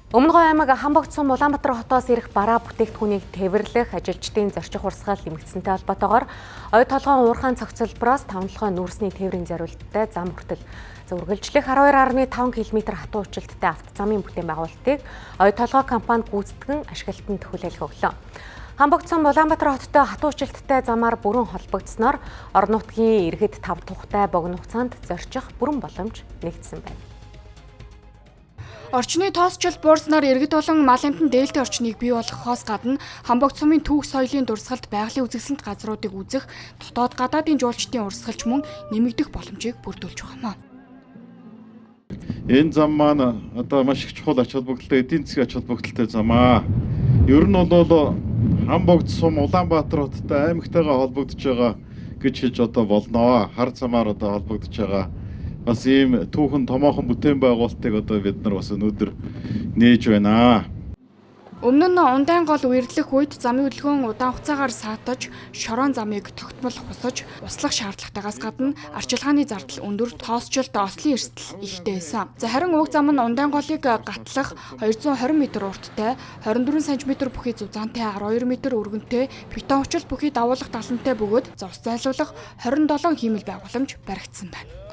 Өмнө аймаг Хамбогт сум Улаанбаатар хотоос ирэх бараа бүтээгдэхүүнийг тээвэрлэх ажилчдын зорчих урсгал нэмэгдсэнтэй холбоотойгоор ой толгойн уурхайн цогцлбороос таван толгой нүүрсний тээврийн зориулттай зам хүртэл үргэлжлэх 12.5 км хатуу уучлалттай автозамын бүтээн байгуулалтыг ой толгой компани гүйцэтгэн ашиглалтанд хүлээлгэх өглөө. Хамбогт сум Улаанбаатар хоттой хатуу уучлалттай замаар бүрэн холбогдсноор орон нутгийн иргэд тав тухтай богино хугацаанд зорчих бүрэн боломж нэгдсэн байна. Орчны тоосчил буурснаар иргэд болон мал амьтан дээлтэй орчныг бий болгохоос гадна Хамбогт сумын түүх соёлын дурсгалд байгалийн үзэсгэлэнт газруудыг үзэх, дотоод гадаадын жуулчдын урсгалч мөн нэмэгдэх боломжийг бүрдүүлж байгаа юм. Энэ зам маань одоо маш их чухал ач холбогдолтой, эдийн засгийн ач холбогдолтой зам аа. Ер нь бол Хамбогт сум Улаанбаатар хоттой аймагтайгаа холбогдож байгаа гэж хэлж одоо болно. Хар замаар одоо холбогдож байгаа. Бас ийм түүхэн томоохон бүтээн байгуулалтыг одоо бид нар бас өнөөдөр нээж байна. Өмнө нь ундаан гол үерлэх үед замын хөдөлгөөн удаан хугацаагаар саатаж, шорон замыг тогтмол хусаж, услах шаардлагатайгаас гадна арчилгааны зардал өндөр, тоосчлолт, ослын эрсдэл ихтэй байсан. За харин уг зам нь ундаан голыг гатлах 220 м урттай, 24 см бүхий зузаантай, 12 м өргөнтэй, бетон хүчил бүхий давуулах далантай бөгөөд зовс зайлуулах 27 хиймэл байгууламж баригдсан байна.